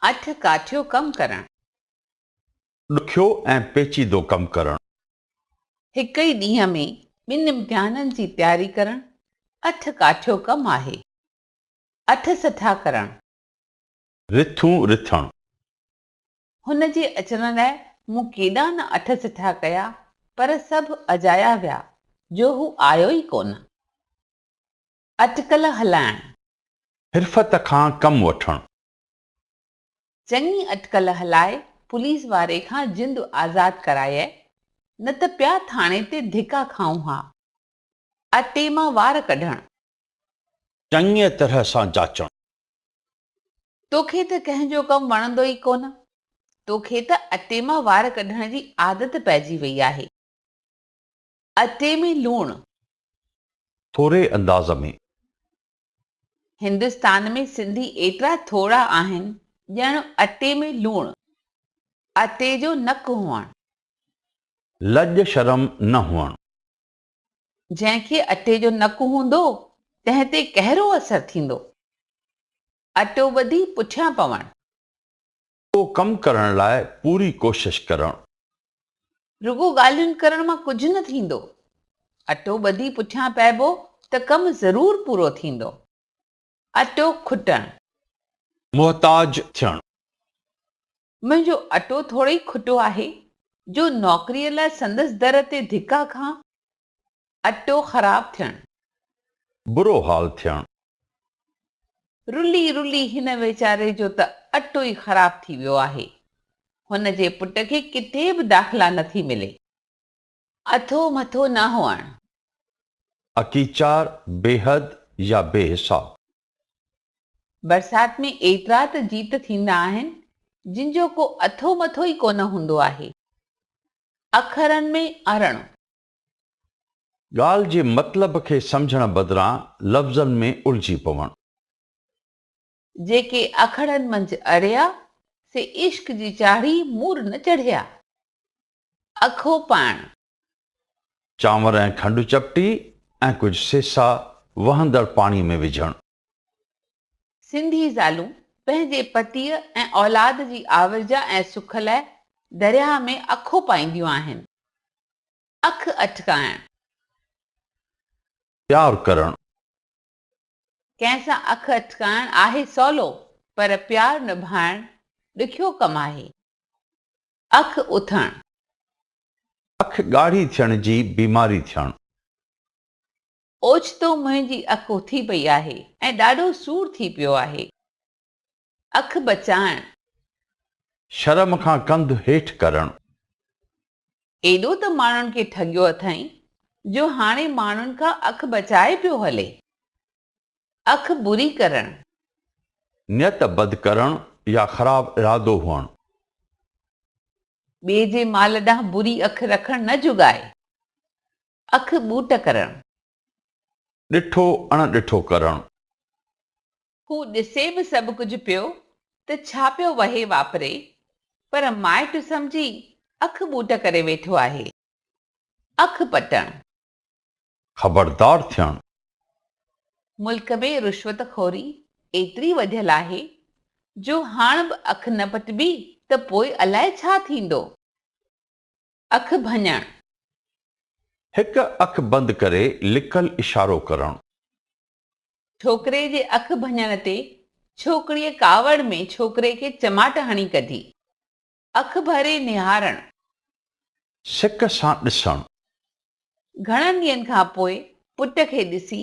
اٺ ڪاٺيو ڪم ڪرڻ. ڏکيو ۽ پيچيدو ڪم ڪرڻ. هڪ ئي ڏينهن ۾ ٻن امتحانن جي تياري ڪرڻ اٺ ڪاٺيو ڪم آهي. اٺ سٺا ڪرڻ. رٿون رٿڻ. هن جي اچڻ لاء مون ڪيڏا نه اٺ سٺا ڪيا، پر سڀ اجايا ويا، جو هو آيو ئي ڪونه. اٽڪل هلائڻ. حرفت کان ڪم وٺڻ. چڱي اٽڪل هلائي پوليس واري کان جند آزاد ڪرايئه، نه ته پيا ٿاڻي تي ڌڪا کائون ها. اٽي مان وار ڪڍڻ. چڱيء طرح سان جاچڻ. توکي ته ڪنهن جو ڪم وڻندو ئي ڪونه. توکي ته اٽي مان وار ڪڍڻ جي عادت پئجي وئي آهي. اٽي ۾ لوڻ. ٿوري انداز ۾. هندستان ۾ سنڌي ايترا ٿورا آهن ڄڻ اٽي ۾ لوڻ. اٽي جو نڪ هئڻ. لڄ شرم نه هئڻ. جنهن کي اٽي جو نڪ هوندو، تنهن تي ڪهڙو اثر ٿيندو؟ اٽو ٻڌي پٺيان پوڻ. ڪو ڪم ڪرڻ لاء پوري ڪوشش ڪرڻ. رڳو ڳالهين ڪرڻ مان ڪجهه نه ٿيندو. اٽو ٻڌي پٺيان پئبو ته ڪم ضرور پورو ٿيندو. اٽو کٽڻ. محتاج ٿيڻ. منهنجو اٽو ٿورئي کٽو آهي، جو نوڪريء لاء سندس در تي ڌڪا کان. اٽو خراب ٿيڻ. برو حال ٿيڻ. رلي رلي هن ويچاري جو ته اٽو ئي خراب ٿي ويو آهي. هن جي پٽ کي ڪٿي به داخلا نٿي ملي. اٿو مٿو نه هئڻ. اڪيچار، بيحد يا بي حساب. برسات ۾ ايترا ته جيت ٿيندا آهن، جن جو ڪو اٿو مٿو ئي ڪونه هوندو آهي. اکرن ۾ اڙڻ. ڳالهه جي مطلب کي سمجهڻ بدران لفظن ۾ الجهي پوڻ. جيڪي اکڙن منجهه اڙيا، سي عشق جي چاڙهي مور نه چڙهيا. اکو پائڻ. چانور ۽ کنڊ چپٽي ۽ ڪجهه سيسا وهندڙ پاڻي ۾ وجهڻ. سنڌي زالون پنهنجي پتيء ۽ اولاد جي آورجا ۽ سک لاء درياهه ۾ اکو پائينديون آهن. اک اٽڪائڻ. پيار ڪرڻ. ڪنهن سان اک اٽڪائڻ آهي سولو، پر پيار نڀائڻ ڏکيو ڪم آهي. اک اٿڻ. اک ڳاڙهي ٿيڻ جي بيماري ٿيڻ. اوچتو منهنجي اک اٿي پئي آهي ۽ ڏاڍو سور ٿي پيو آهي. اک بچائڻ. شرم کان ڪنڌ هيٺ ڪرڻ. ايڏو ته ماڻهن کي ٺڳيو اٿائين جو هاڻي ماڻهن کان اک بچائي پيو هلي. اک بري ڪرڻ. نيت بد ڪرڻ يا خراب ارادو هئڻ. ٻئي جي مال ڏانهن بري اک رکڻ نه جڳائي. اک ٻوٽ ڪرڻ. ڏٺو اڻ ڏٺو ڪرڻ. هو ڏسي به سڀ ڪجهه پيو ته ڇا پيو وهي واپري، پر مائٽ سمجهي اک ٻوٽ ڪري ويٺو آهي. اک پٽڻ. خبردار ٿيڻ. ملڪ ۾ رشوت خوري ايتري وڌيل آهي جو هاڻ به اک نه پٽبي ته پوء الائي ڇا ٿيندو. اک ڀڃڻ. هڪ اک بند ڪري لڪل اشارو ڪرڻ. ڇوڪري جي اک ڀڃڻ تي ڇوڪريء ڪاوڙ ۾ ڇوڪري کي چماٽ هڻي ڪڍي. اک ڀري نهارڻ. سڪ سان ڏسڻ. گهڻن ڏينهن کان پوء پٽ کي ڏسي،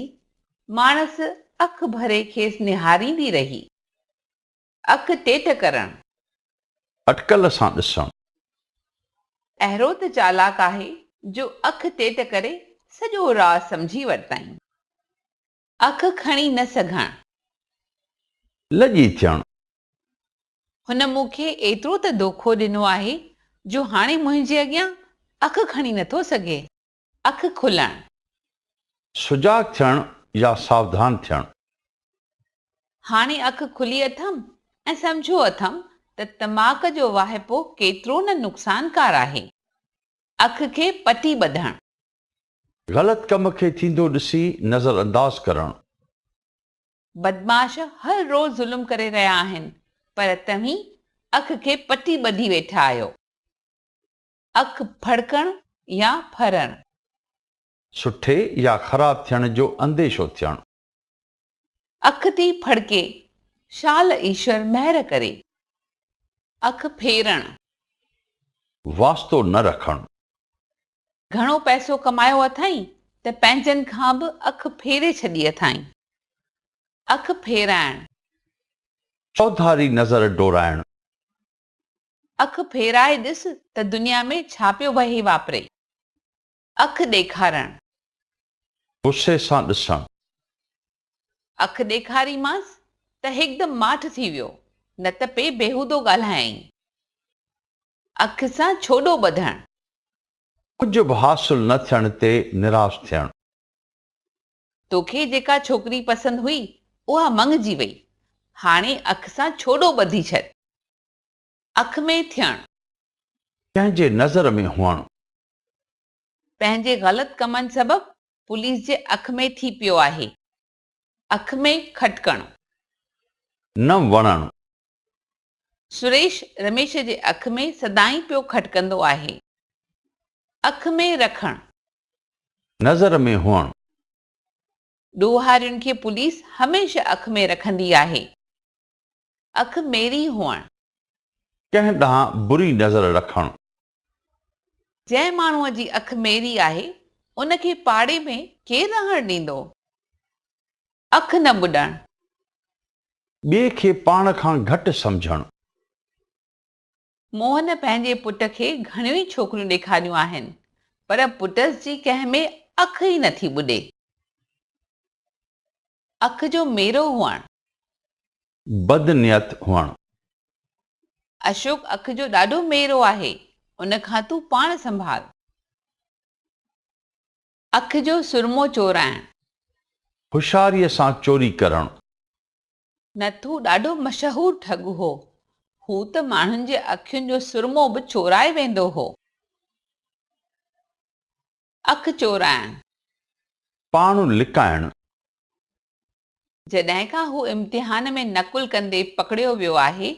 ماڻس اک ڀري کيس نهاريندي رهي. اک ٽيٽ ڪرڻ. اٽڪل سان ڏسڻ. اهڙو ته چالاڪ آهي جو اک ٽيٽ ڪري سڄو راز سمجهي ورتائين. اک کڻي نه سگهڻ. لڄي ٿيڻ. هن مون کي ايترو ته دوکو ڏنو آهي جو هاڻي منهنجي اڳيان اک کڻي نٿو سگهي. اک کلڻ. سجاڳ ٿيڻ يا ساوڌان ٿيڻ. هاڻي اک کلي اٿم ۽ سمجهيو اٿم ته تماڪ جو واهپو ڪيترو نه نقصانڪار آهي. اک کي پٽي ٻڌڻ. غلط ڪم کي ٿيندو ڏسي نظر انداز ڪرڻ. بدمعاش هر روز ظلم ڪري رهيا آهن، پر توهين اک کي پٽي ٻڌي ويٺا آهيو. اک ڦڙڪڻ يا ڦرڻ. سٺي يا خراب ٿيڻ جو انديشو ٿيڻ. اک ٿي ڦڙڪي، شال ايشور مهر ڪري. اک ڦيرڻ. واسطو نه رکڻ. گهڻو پئسو ڪمايو اٿائين ته پنهنجن کان به اک ڦيري ڇڏي اٿائين. اک ڦيرائڻ. چوڌاري نظر ڊوڙائڻ. اک ڦيرائي ڏس ته دنيا ۾ ڇا پيو وهي واپري. اک ڏيکارڻ. غصي سان ڏسڻ. اک ڏيکاريمانس ته هڪدم ماٺ ٿي ويو، نه ته پئي بيهودو ڳالهايائين. اک سان ڇوڏو ٻڌڻ. ڪجهه به حاصل نه ٿيڻ تي نراس ٿيڻ. توکي جيڪا ڇوڪري پسند هئي، اها مڱجي وئي. هاڻي اک سان ڇوڏو ٻڌي ڇڏ. اک ۾ ٿيڻ. ڪنهن جي نظر ۾ هئڻ. پنهنجي غلط ڪمن سبب پوليس جي اک ۾ ٿي پيو آهي. اک ۾ کٽڪڻ. نه وڻڻ. سريش رميش جي اک ۾ سدائين پيو کٽڪندو آهي. اک ۾ رکڻ. نظر ۾ هئڻ. ڏوهارين کي پوليس هميشه اک ۾ رکندي آهي. اک ميري هئڻ. ڪنهن ڏانهن بري نظر رکڻ. جنهن ماڻهوء جي اک ميري آهي، ان کي پاڙي ۾ ڪير رهڻ ڏيندو؟ اک نه ٻڏڻ. ٻئي کي پاڻ کان گهٽ سمجهڻ. موهن پنهنجي پٽ کي گهڻيون ئي ڇوڪريون ڏيکاريون آهن، پر پٽس جي ڪنهن ۾ اک ئي نٿي ٻڏي. اک جو ميرو هئڻ. بدنيت هئڻ. اشوڪ اک جو ڏاڍو ميرو آهي، ان کان تون پاڻ سنڀال. اک جو سرمو چورائڻ. هوشياريء سان چوري ڪرڻ. نٿو ڏاڍو مشهور ٺڳ هو. هو ته ماڻهن جي اکين جو سرمو به چورائي ويندو هو. اک چورائڻ. پاڻ لڪائڻ. جڏهن کان هو امتحان ۾ نقل ڪندي پڪڙيو ويو آهي،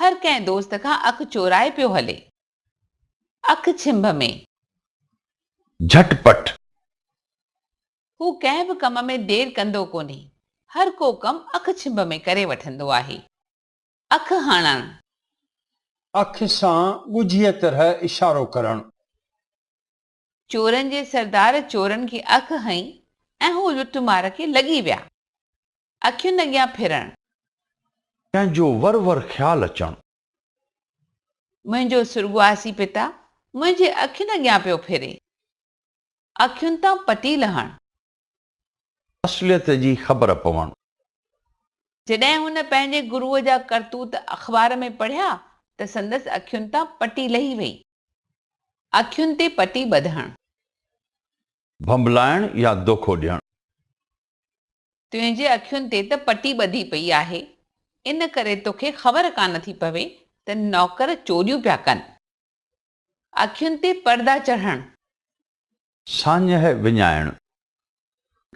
هر ڪنهن دوست کان اک چورائي پيو هلي. اک ڇنڀ ۾. جهٽ پٽ. هو ڪنهن به ڪم ۾ دير ڪندو ڪونهي، هر ڪو ڪم اک ڇنڀ ۾ ڪري وٺندو آهي. اک هڻڻ. اک سان ڳجهيء طرح اشارو ڪرڻ. چورن جي سردار چورن کي اک هنئي ۽ هو لٽ مار کي لڳي ويا. اکين اڳيان ڦرڻ. ڪنهن جو ور ور خيال اچڻ. منهنجو سرڳواسي پتا منهنجي اکين اڳيان پيو ڦري. اکين تان پٽي لهڻ. اصليت جي خبر پوڻ. جڏهن هن پنهنجي گروء جا ڪرتوت اخبار ۾ پڙهيا ته سندس اکين تان پٽي لهي وئي. اکين تي پٽي ٻڌڻ. ڀنڀلائڻ يا دوکو ڏيڻ. تنهنجي اکين تي ته پٽي ٻڌي پئي آهي، ان ڪري توکي خبر ڪانه ٿي پوي ته نوڪر چوريون پيا ڪن. اکين تي پردا چڙهڻ. ساڃهه وڃائڻ.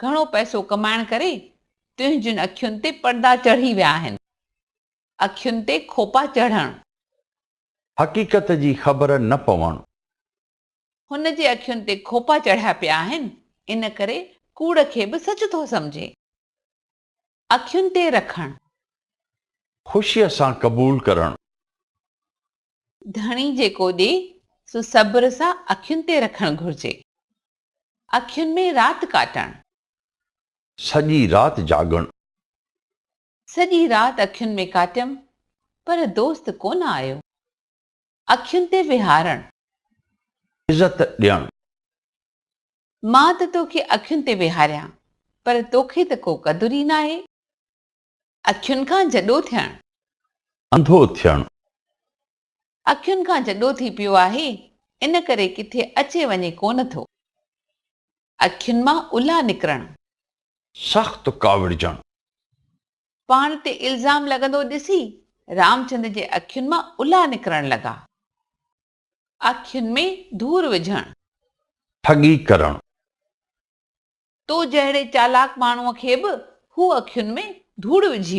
گهڻو پئسو ڪمائڻ ڪري تنهنجين اکين تي پردا چڙهي ويا آهن. اکين تي کوپا چڙهڻ. حقيقت جي خبر نه پوڻ. هن جي اکين تي کوپا چڙهيا پيا آهن، ان ڪري ڪوڙ کي به سچ ٿو سمجهي. اکين تي رکڻ. خوشيء سان قبول ڪرڻ. ڌڻي جيڪو ڏي، سو صبر سان اکين تي رکڻ گهرجي. اکين ۾ رات ڪاٽڻ. سڄي رات جاڳڻ. سڄي رات اکين ۾ ڪاٽيم، پر دوست ڪونه آيو. اکين تي ويهارڻ. عزت ڏيڻ. مان ته توکي اکين تي ويهاريان، پر توکي ته ڪو قدر ئي ناهي. اکين کان جڏو ٿيڻ. انڌو ٿيڻ. اکين کان جڏو ٿي پيو آهي، ان ڪري ڪٿي اچي وڃي ڪونه ٿو. اکين مان الا نڪرڻ. سخت ڪاوڙجڻ. پاڻ تي الزام لڳندو ڏسي رامچند جي اکين مان الا نڪرڻ لڳا. اکين ۾ ڌوڙ وجهڻ. ٺڳي ڪرڻ. تو جهڙي چالاڪ ماڻهوء کي به هو اکين ۾ ڌوڙ وجهي.